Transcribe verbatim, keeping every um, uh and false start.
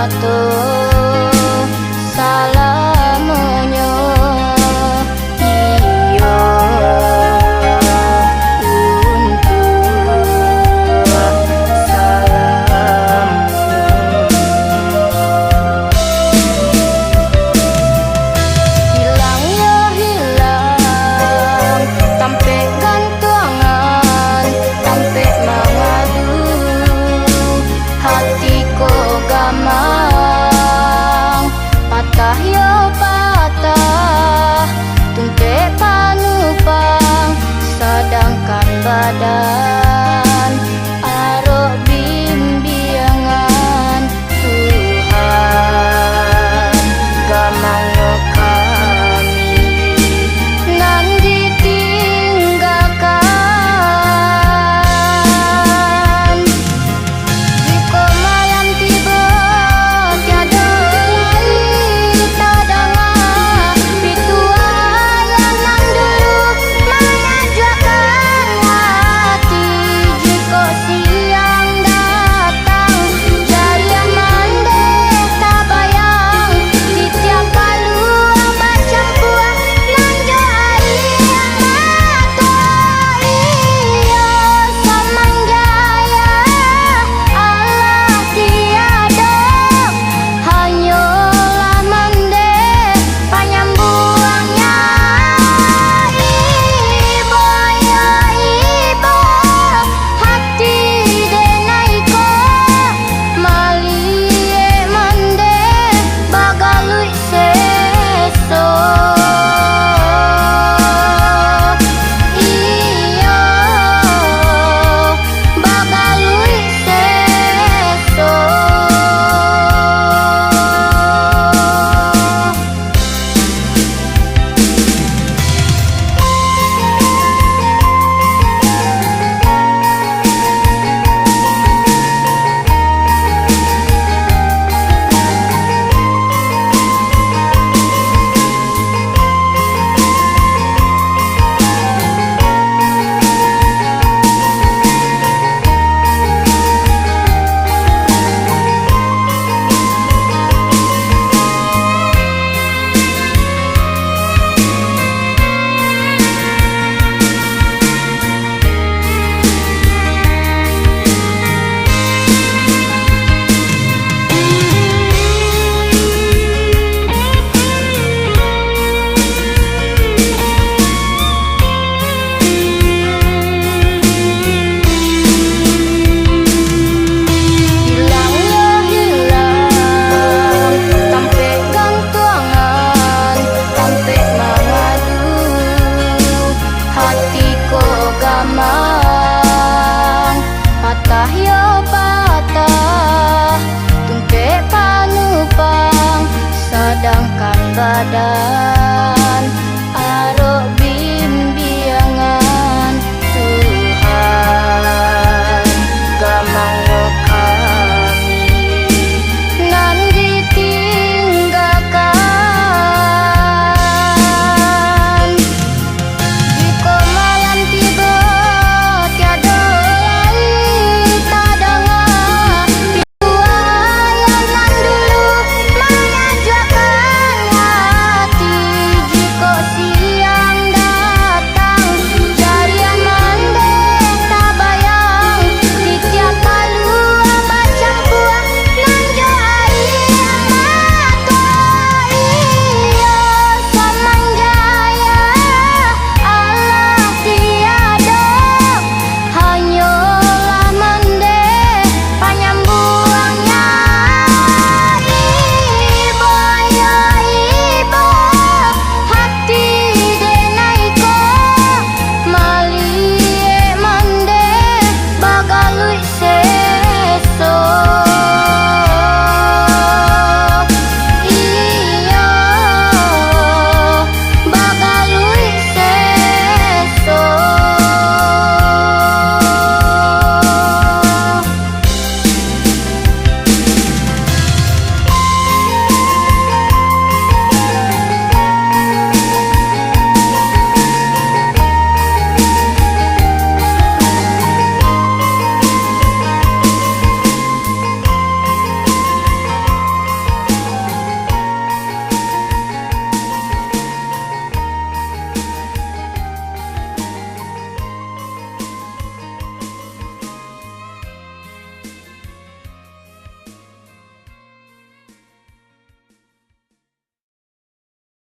Sato salamonyo, iyo untuak salamonyo. Hilang yo hilang, tampek gantuangan, tampek mangadu. Hati ko gamang, patah yo patah, tungkek panupang, sadangkan badan arok bimbiangan Tuhan. Gamang yo kami nan ditinggakan. Jikok malam tibo, tiado lai tadanga pituah ayah nan dulu mangajuakan hati. Jikok siang datang, jariah mandeh tabayang, titiak paluang bacampuang nan jo aia mato. Iyo, samanjaya alah tiado, hanyolah mandeh panyambuangnyo. Ibo yo ibo, hati denai ko, maliek mandeh bagaluik seso. Iyo, bagaluik seso. Hilang yo hilang, tampek gantuangan, tampek mangadu. Hati ko gamang, patah yo patah, tungkek panupang, sadangkan badan